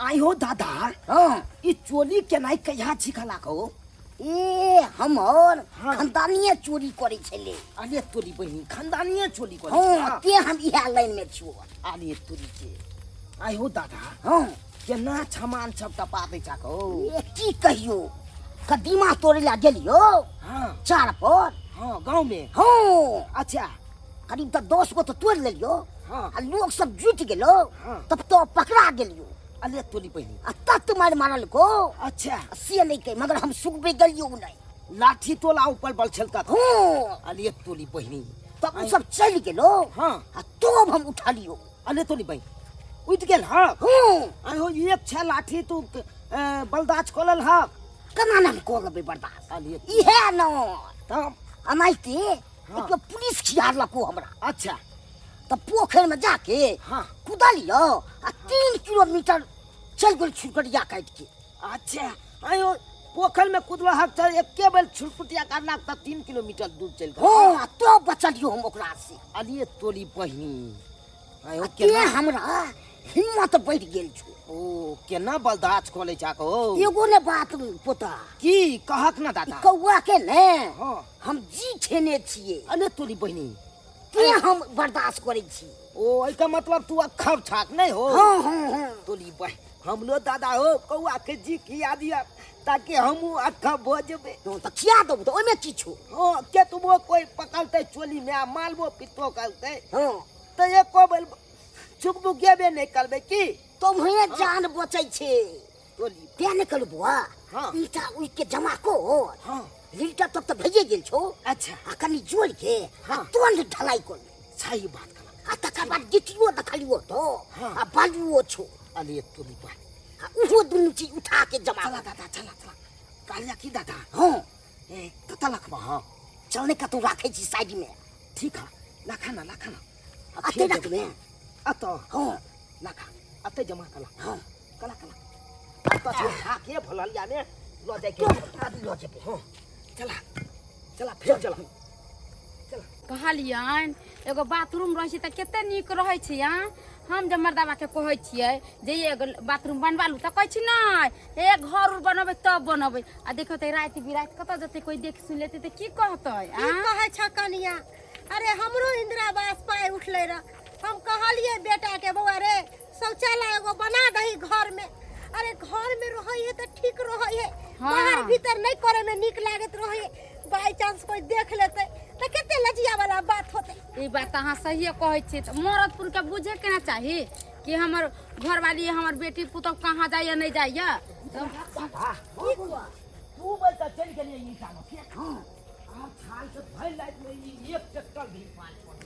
आयो दादा। हाँ। ई चोली केनाइ कहिया सिखला हो? ए हमर हाँ। खानदानीय चोरी करै छलै। अरे तोरी बहिन, खानदानीय चोरी करै हाँ छला? ते हम इएह लाइन में छियो। अरे तोरी के, आयो दादा। हाँ। केना छमान सब टपा दै छा हो? ए की कहियो, कदीमा तोड़े ला गेलियो। हाँ। चार पर। हाँ, गाँव में। हाँ। अच्छा। करीब तऽ 10 गो तऽ तोड़ि लेलियो। हाँ। आ लोग सब जुटि गेलो। हाँ। तब तो पकड़ा गेलियो। अरे तोरी बहिन। आ तत मारि मारल को। अच्छा। से नहीं कही, मगर हम सुखबे गेलियो नहीं। लाठी तोला ऊपर बल छलका। हाँ। अरे तोरी बहिनी। तब उ सब चलि गेलो। हाँ। आ तब हम उठलियो। अरे तोरी बहिन उठि गेल। हाँ। हाँ। आयो एक छह लाठी तू बर्दाश्त कऽ लेल हक? केना नाम कऽ लेबै बर्दाश्त? अरे इहे न तब अनाइते। हाँ। एक पुलिस खियारलको हमरा। अच्छा। तऽ पोखरि में जाके हाँ। कुदलियो आ 3 किलोमीटर चलि गेल छुटकटिया काटि के। अच्छा, आयो पोखरि में कुदलो हक तऽ एके बेर छुटकुटिया काटलक तऽ 3 किलोमीटर दूर चलि गेल। हाँ, आ तो बचलियो हम ओकरा से। अरे तोरी बहिनी, आयो आ केना ते हमरा हिम्मत बढ़ि गेल छौ। ओ केना बर्दाश्त कऽ लै छाक हो? एगो ने बात पोता। की कहक ना दादा? ई कौआ के ने हाँ। हम जी खेने छियै। अरे तोरी बहिनी, ते हम बर्दाश्त करै छी। ओ एकर मतलब तू अखब छाक नहीं हो? हाँ, हाँ, हाँ। तोरी बहिन, हमरो दादा हो कौआ के जी खिया दिया ताकि हमहूँ अखब भऽ जेबै। हँ, तऽ खिया देबौ तऽ ओहिमे की छौ? हाँ, केतबो कोइ पकड़तै चोली में आ मालबो पिटबो करतै। हाँ। तऽ एको बेर चुकमुकेबे नहि करबै की? तुम्हें जान बचै छै। तोरी तें नहि कहलहुँ बौआ। हाँ। ईटा उइट के जमा कर। हाँ। लीटर तक तऽ भइए गेल छौ। अच्छा। आ कनि जोड़ के आ हाँ। तुरंत ढलाई कर ले। सही बात कहलक। आ तकर बाद गिट्टियो देखलियो तो। हाँ। आ बालुओ छौ। अरे तोरी बात। आ उहो दुनू चीज उठा के जमा चला कर। दादा, चला, चला। कहलिया की दादा? हाँ। ए, कतऽ रखबह? हाँ। चल ने कतौ राखै छी साइड में। ठीक है, लखा ना, लखा ना। आ अते फेर रखबे? अतऽ। हाँ। लखा, अते जमा कला। हाँ। कला, कला। अतऽ से उठा के भोललिया ने लऽ जाइके। तो आदमी लऽ जेबै। हाँ। चला, चला, फेर चला। चला। कहलियनि एगो बाथरूम रहै छै तऽ कते नीक रहै छै। आँ हम जे मर्दाबाके कहै छियै जे एगो बाथरूम बनवा लू तऽ कहै छै नहि, ए घर उर बनबै तब बनबै। आ देखियौ तऽ राति बिराति कतऽ जेतै, कोइ देख सुनि लेतै तऽ की कहतै? की आँ कहै छ कनिया? अरे हमरो इंदिरा आवास पाइ उठलै रह, हम कहलियै बेटा के, बौआ रे शौचालय एगो बना दही घर में। अरे घर में रहै है तऽ ठीक रहै है। हाँ। बाहर भीतर नहीं करे में नीक लागैत रहै है, बाई चांस कोई देख लेतै तऽ कते लजिया वाला बात होतै। ई बात अहाँ सहिए कहै छियै। तऽ मरद पुरके बुझे के ना चाही कि हमर घरवाली हमर बेटी पुतोह कहाँ जाइए नहीं जाइए। तू बोल तऽ चलि गेलियै ईटा मे के? हाँ। आब छाल से भरि राति में ई एक ट्रैक्टर भी पाल पड़ल।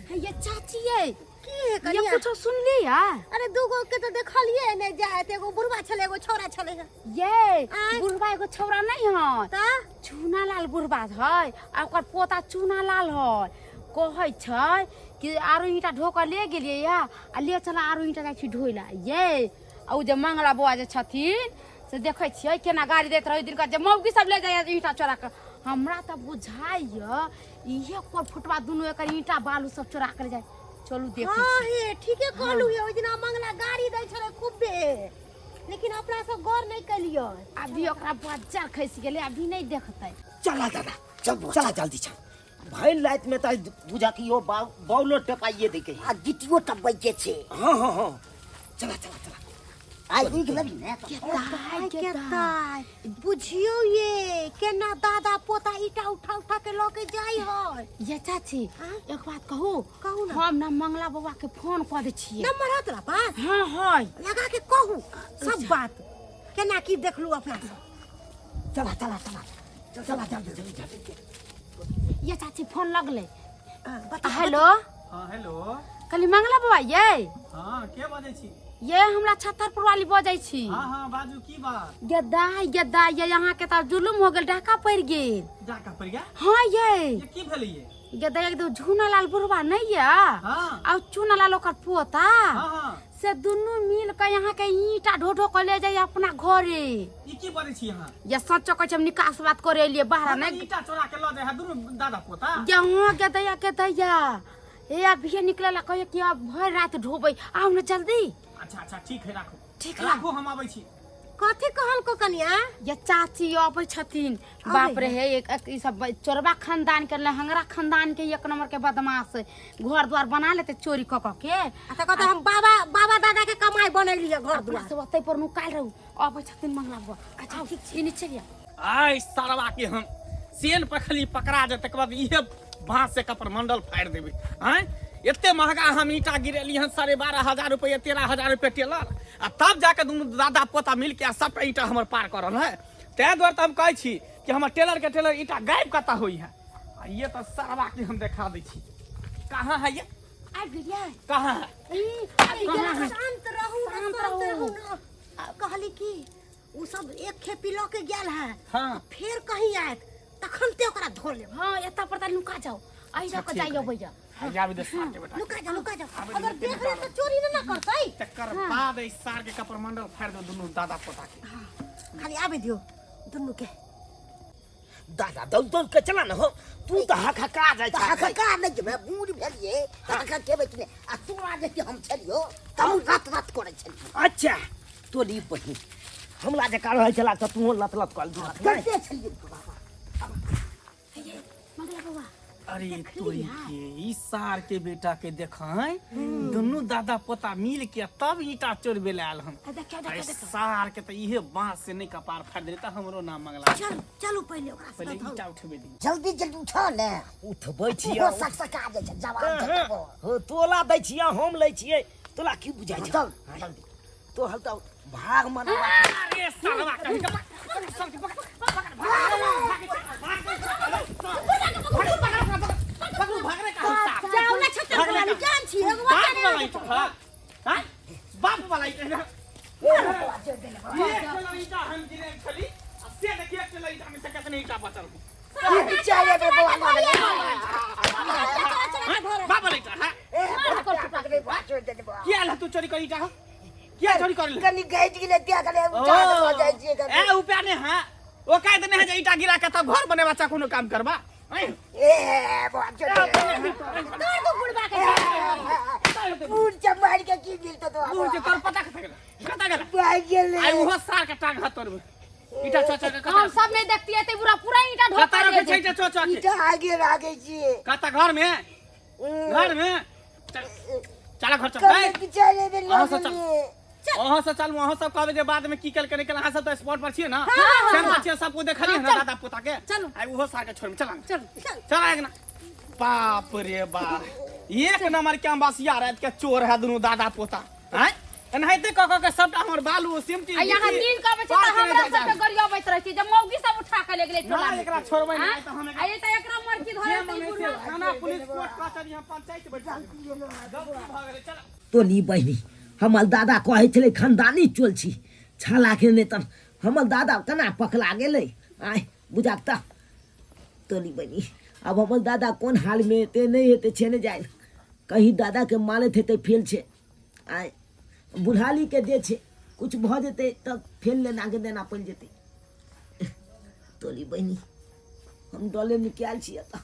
हे ये चाची ये की है ये कनिया? कुछो सुनली या? अरे दूगो के तो देखलिए ने जाए, एगो बुढ़वा छले एगो छौड़ा छले है। ये आँय? बुढ़वा एगो छौड़ा नहीं है त चूना लाल बुढ़वा है आ ओकर पोता चूना लाल है। कहै छै कि आरो ईंटा ढो कऽ ले गेलियै या आ ले चला आरो ईंटा जाइ छी ढोइ ला। ये आ उ जे मंगला बौआ जे छथिन से देखै छियै केना गाड़ी दैत रहै दिनका जे मौगी सब ले जाइए ईंटा चोरा कऽ। हमरा तऽ बुझाइए इहे कोर फुटवा दुनू एकर ईंटा बालू सब चोरा कऽ ले जाइ। चलू देखै हाँ छी। हे ठीके कहलू हे, ओहि दिना मंगला गाड़ी दै छलै खूबे, लेकिन अपना सब गौर नहीं केलियै। अभी ओकरा बज्जर खसि गेलै, अभी नहीं देखतै। चला दादा, चल बौआ, चला जल्दी चल। भरि राति में तऽ बुझा कि यो बाउलो टेपाइए दै के। आ गिट्टियो टपबै के छै। हाँ, हाँ, हाँ। चला, चला, चला। आइ उगि लेबही ने तऽ। केताय, केताय। बुझियौ ये केना दादा पोता ईटा उठा उठा के लऽ के जाइ है। ये चाची, हाँ? एक बात कहू? कहू ना। हम ना मंगला बौआ के फोन कऽ दै छियै। नंबर है तोरा पास? हाँ, है। लगा के कहू सब बात केना की देखलू अपना सब। चला, चला, चला। चला, जल्दी, जल्दी, जल्दी। ये चाची फोन लगलै। हाँ, बता, हेलो। हाँ, हेलो। कहली मंगला बौआ ये? हाँ, के बजै छी? ये हमरा छतरपुर वाली बजै छी। हाँ, हाँ, बाजू की बात? गदाई, गदाई, ये यहाँ के तऽ जुलुम हो गेल, डाका पड़ि गेल। डाका पड़ि गेल? हाँ ये। ये की भेलै ये? गदाई एकदम झूना लाल बुढ़वा नहीं ये? हाँ। आ चूना लाल ओकर पोता। हाँ, हाँ। से दुनू मिल के यहाँ के ईंटा ढो ढो के ले जाइए अपना घरे। ई की बजै छी अहाँ? ये सच कहै छी, हम निकास बात करे एलियै बाहर हाँ, नहीं। ईंटा चोरा के लऽ जाइ है दुनू दादा पोता? गेहूं के दैया के दैया। ए अभी निकले ला कहियो कि अब भर रात ढोबै, आउ ना जल्दी। अच्छा, अच्छा, ठीक है, राखू। ठीक है। राखू, हम आबै छी। कथी कहलको कनिया? ये चाची अबै छथिन। बाप रे, हे एक एक ई सब चोरबा खानदान के लहंगरा खानदान के एक नंबर के बदमाश है। घर द्वार बना लेते चोरी क क के। आ तऽ कहतै हम बाबा बाबा दादा के कमाई बनेलियै घर अपना दुआर। सब ओतै पर नुकायल रहू, अबै छथिन मंगला बुआ। अच्छा ठीक छै, नीचे लिया। आइ सरवा के हम सेन पखली पकड़ा जाए, तकर बाद इहे बांस से कपर मंडल फाड़ि देबै। आँय, एते महंगा हम ईंटा गिरेली हन, 12,500 रुपये, 13,000 रुपये टेलर, आ तब जाके दुनू दादा पोता मिलके आ सबटा ईंटा हमर पार करल है। ताहि दुआरे तऽ हम कहै छी कि हमर टेलर के टेलर ईंटा गायब कतऽ होइ है। आ ये तऽ सरवा के हम देखा दै छी। कहाँ है ये? आबि गेलियै। कहाँ है? ई, आबि गेलियै। शांत रहू ना, शांत शांत रहू। रहू ना। कहली कि उ सब एक खेपी लऽ के गेल है। हाँ। फेर कहीं आयत तखन ते ओकरा धो लेब। हाँ, एतऽ पर तऽ नुका जाओ, एहि दऽ कऽ ठीक जाइ है। अबैया। आ जाबे दे सार के बेटा। लुका जाओ, लुका जाओ। आबे अगर दे, देख ले तऽ चोरी न ना करतै। तकर बाद एहि सार के कपर मंडल फाड़ि दो दुनू दादा पोता के। खाली आबे दियौ दुनू के। दादा दौड़ दौड़ के चला न हो, तू तऽ हकहका जाइ तऽ छै। हकहका नहि जेबै, बूढ़ भेलियै तऽ हकहकेबै कि नहि? आ तोरा जे हम छलियौ तऽ हम रत रत करै छलियै। अच्छा तोली बहिन, हमरा जकाँ रहै छला तऽ तूहो लत लत कल दू। करिते छलियै बाबा। मंगला बौआ। अरे तोरी के, ई सार के बेटा के देखै, दुनू दादा पोता मिल के तब ईंटा चोरबे ले आयल हन। आ देखियौ, अरे देखियौ, देखियौ। सार के तऽ इहे बांस से नहि कपार फाड़ि देले तऽ हमरो नाम मंगला। चलू चलू, पहिले ओकरा पहिले से धो। ईंटा उठबे दी। जल्दी जल्दी उठा ने। उठबै छियै। ओहो सकसका जाइ छै, जवान छै तबो। हो, तोला दै छियै, हम लै छियै, तोला की बुझाइ छै? चल जल्दी। तोहर तऽ भाग मना। अरे सारवा कहीं के, पकड़ सार के, पकड़ पकड़, भाग भाग भाग, पकड़ भाग रे कहाँ सार। जाओ ना छत्तर भाग ले वाली का। जान छी एगो बाप बच्चा वाला ने। ईंटा हाँ हाँ, बाप वाला ईंटा। एक टेलर ईंटा हम गिरे छली आ से देखिए, एक टेलर ईंटा में से कितने ईंटा बचल हो। चाहिए बे बौआ लऽ गेलै। हाँ? बाप वाला ईंटा हाँ। किया ला तू चोरी कर ईंटा हो? किया चोरी कर ले? कनी घटि गेलै त्या कने उठा के लऽ जाइ छियै कनी। ए उपया ने हाँ, ओ काहे देने है जे ईंटा गिरा के तब घर बनेबा चा कोनो काम करबा? हैं? ए बौआ चोरी। तोड़ दू बुढ़बा के। बूढ़ चमार के की मिलतौ तो? दूर से तोर पता कता गेल, कता गेल? भागि गेलै। आई उहो सार के टांग हाथ तोड़बे ईंटा चो चो के। हम कता सब नहीं देखतियै तऽ बुढ़ा पूरा ईंटा ढोका कता रखे छै ईंटा चो चो के? ईटा आगे राखै छियै। कता? घर में, घर में। चल चल, घर चल। कने ए, बिचारे बे लऽ अहाँ सब चल। गेलियै। अहाँ सब चल, अहाँ सब कहबै जे बाद में की केलकै नहि केलकै। अहाँ सब तऽ स्पॉट पर छियै ना, सेम पर छियै, सब कुछ देखलियै ना दादा पोता के। चलू। आई उहो सार के छोड़, चल। चलू। चल एक ना। बाप रे बाप, एक नंबर के अम्बासिया रात के चोर है दुनू दादा पोता हैं। एनाहिते कऽ कऽ के सबटा हमर बालू सिमटी आ यहाँ गिट्टी दिन कहबै छै पार तऽ केने हमरा जाइ सबके छै। गरियबैत रहै छै जे मौगी सब उठा के ले गेलै टोला ना, में। एकरा छोड़बै आँय? नहि तऽ हम आ ई तऽ एकरा मरकी जे धरे मन तऽ ई हेतै, बुढ़वा थाना पुलिस कोर्ट कचहरी हम पंचायत बैठा देबै। गलती भऽ गेलै, चल। तोली बहिनी, हमर दादा कहै छलै खानदानी चोल छी, छाला के नहि तऽ हमर दादा केना पकड़ा गेलै? आय बुझाक तऽ तोली बहिनी, आब हमर दादा कोन हालमे हेतै नहि हेतै छै नहि जानि। कहीं दादाके मारैत हेतै फेल छै। आय बुढ़ालीके जे छै किछु भऽ जेतै तऽ फेल लेना के देना पड़ि जेतै। तोली बहिनी, हम डले निकाल छियै तऽ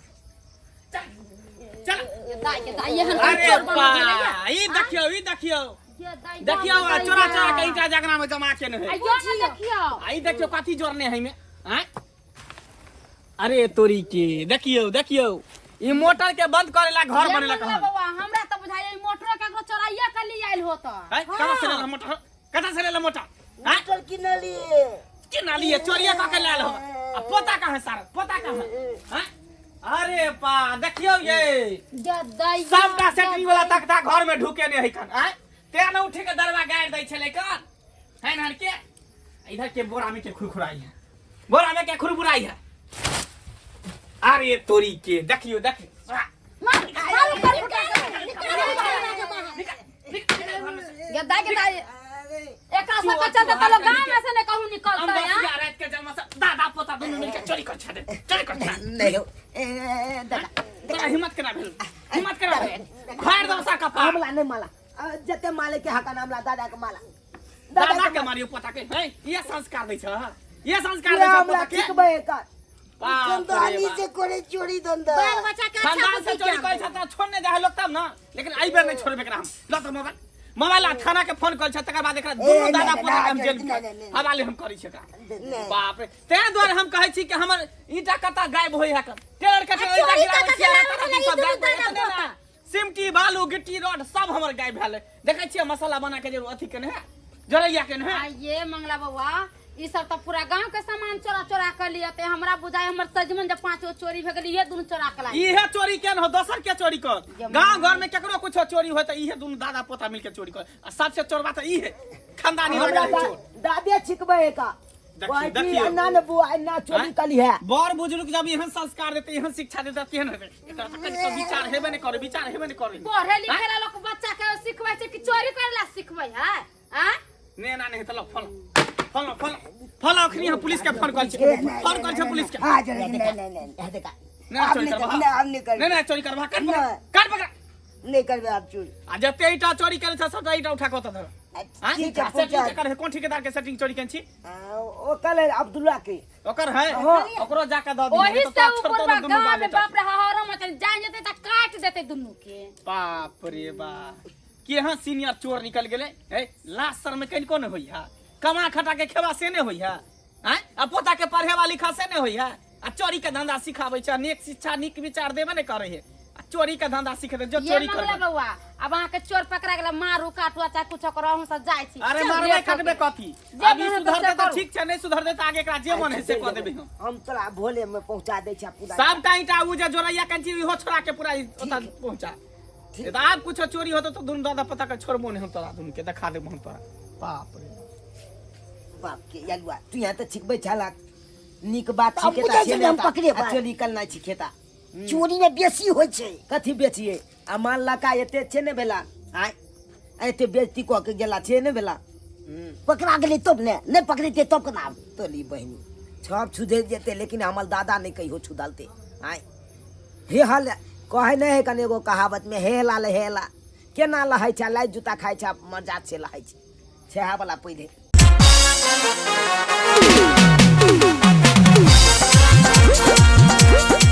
चल। दाइ के दाइ, एहन अरे चोर बा, बनल छलैया। ई देखियौ, ई देखियौ। ये दाइ, देखियौ, आ दाइ, चोरा चोरा के दाइ। ईंटा जगना में जमा केने है। आ यो ने देखियौ। आ ई देखियौ कथी जोड़ने है में। आँय, अरे तोरी के, देखियौ देखियौ, ई मोटर के बंद करे ला घर ये बनेलक मंगला हन। बौआ, हमरा तऽ बुझाइया ई मोटरो केकरो चोराइया के लिए आयल होत। आँय, कहाँ से लेला मोटर? कहाँ से लेला मोटर? आँय? मोटर किनलियै। के नाली है चोरिया कऽ के लायल हो। आ पोता कहाँ है सारा? पोता कहाँ है? आँय? अरे बा, देखियौ ये ये दाइ, सबटा सेटरिंग वाला तख्ता घर में ढुके ने है कन। आँय, तें न उठे के दरवा गाड़ि दै छलै कन है न के। इधर के बोरा में के खुरखुराई है, बोरा में के खुरबुराई है। अरे तोरी के, देखियो देखियो। ये दाइ के दाइ, एकरा सबके चलते तऽ लोग गाँव में से ने कहूँ निकलतै। हम रात के जमा से दादा पोता दुनू मिलके चोरी कर छे, चोरी कर छे। नहि हौ, ए दादा। तोरा हिम्मत केना भेल? हिम्मत केना भेल? फाड़ दो सा कपार। हमला नहि माला, जते माले के हका नामला दादा के माला। दादा के मारियो पोता के है। ये संस्कार दै छ, ये संस्कार दै छ हमरा पोता के। सिखबै एकर। बाप रे खानदानी बाप। से करे चोरी धंधा। बाल बच्चा के अच्छा खानदान से बुद्धि चोरी ज्ञान करै छ त छोड़ने जाए लोग तब ना, लेकिन एहि बेर नहीं छोड़बे एकरा हम। ल त मोबाइल, मोबाइल आ थाना के फोन करै छै तकर बाद एकरा दुनू ए, दादा नहि, पोता के हम नहि, जेल नहि, नहि, नहि। हवाले हम करै छी एकरा नहि। बाप रे तें दुआरे हम कहै छी कि हमर ईटा कत्ता गायब होय है टेलर के टेलर चोरी ईटा कऽ गिराबै के छियै, लाबै राता छलै, राति सब ई गायब दुनू होय दादा है, पोता। सिमटी बालू गिट्टी रड सब हमर गायब भेल देखै छियै मसाला बना के जे अथी केने है जरैया केने है आ ये मंगला बौआ ई सब तऽ पूरा गांव के सामान चोरा चोरा के लिए ते हमरा बुझाय हमर सजमन जे पांच गो चोरी भए गेल इहे दुनू चोरा के लाए इहे चोरी केन हो दोसर के चोरी कर गांव घर में केकरो कुछो चोरी हो त इहे दुनू दादा पोता मिलके चोरी कर आ सबसे चोरबा त इहे खानदानी हमरा लगा चोर दादे छिकबै का देखियौ, कहै कि देखियौ। एना ने बुआ एना चोरी आँय? कली है बड़ बुजुर्ग जब एहन संस्कार देते एहन शिक्षा देते तेहन हेतै एकर तऽ कनिको विचार हेबे नहि करे विचार हेबे नहि करे पढ़े लिखे ला लोग बच्चा के सिखबै छै कि चोरी करे ला सिखबै है आँ ने ना नहीं तलो फल फल फल फल अखनी हम पुलिस के फोन कर छी फोन कर छी पुलिस के हाँ चल नहीं नहीं नहीं यह देखा ना आब चोरी नहीं करबा कर- नहीं, आब नहीं करबै। नहीं नहीं चोरी करबा काट पकड़ा नहीं। काट पकड़ा नहीं करबे आब चोरी आ जते ईटा चोरी करे छै सबटा ईटा उठा के ओतऽ धर आँय? ठीक है आ सेटिंग पहुँचा केकर है कोन ठेकेदार के सेटिंग चोरी केने छी ओ कल है अब्दुल्ला के ओकर है हाँ। ओकरो जाके दऽ दिही ओही नहीं तऽ से तोरा उ छोड़तौ बुढ़बा ने दुनू गाँव बाप में बेटा बाप रे हहरो मचल जान जेतै तऽ काटि देतै दुनू के बाप रे बाप केहन सीनियर चोर निकल गेलै है लास्ट सर में कनिको नहि होइ है कमा खटा के खेबा से नहि होइ है आँय आ पोता के पढ़ेबा लिखा से नहि होइ है आ चोरी के धंधा सिखाबै छै नीक शिक्षा नीक विचार देबे नहि करै है आ चोरी के धंधा सिखेतै जो ये चोरी मंगला करबै बौआ अब अहाँ के चोर पकड़ा गेला मारू काटू चाहे कुछो करू अहूँ सब जाइ छी अरे चल, मारबै लेट हो काटबै गेल। कथी जे आब ई मन हेतै सुधरतै से तऽ करू। ठीक छै नहि सुधरतै तऽ आगे एकरा जे मन है से कऽ देबै हम हम तोरा भोले में पहुंचा दै छी पूरा सबटा ईंटा उ जे जोड़ैया कंची इहो छोड़ा के पूरा ओतऽ पहुंचा तऽ आब कुछो चोरी होतो तऽ दुनू दादा पता के छोड़बो नहि हम तोरा दुनू के देखा देबो हम तोरा बाप रे बाप के यलुआ तू यहाँ तऽ छिकबै छला नीक बात तऽ हम छिकेता बुझै छै छलियै ने हम तऽ, पकड़ेबै। आ चोरी करनाइ छिकेता चोरी में बेसी होइ छै कथी बेचिए आ मान लका एते छै ने भेला आय एते बेजती कऽ के गेला छै ने भेला पकड़ा गेलै तब ने नहि पकड़ेतै तब केना तोली बहिनी छप छुधरि जेतै लेकिन हमर दादा नहि कहियो छुधलतै आय हे हल कहै नहि है कने एगो कहावत में हे लाल हे ला केना लहै छै लाइ जूता खाइ छै मर जात से लहै छै छेहा वाला पहिले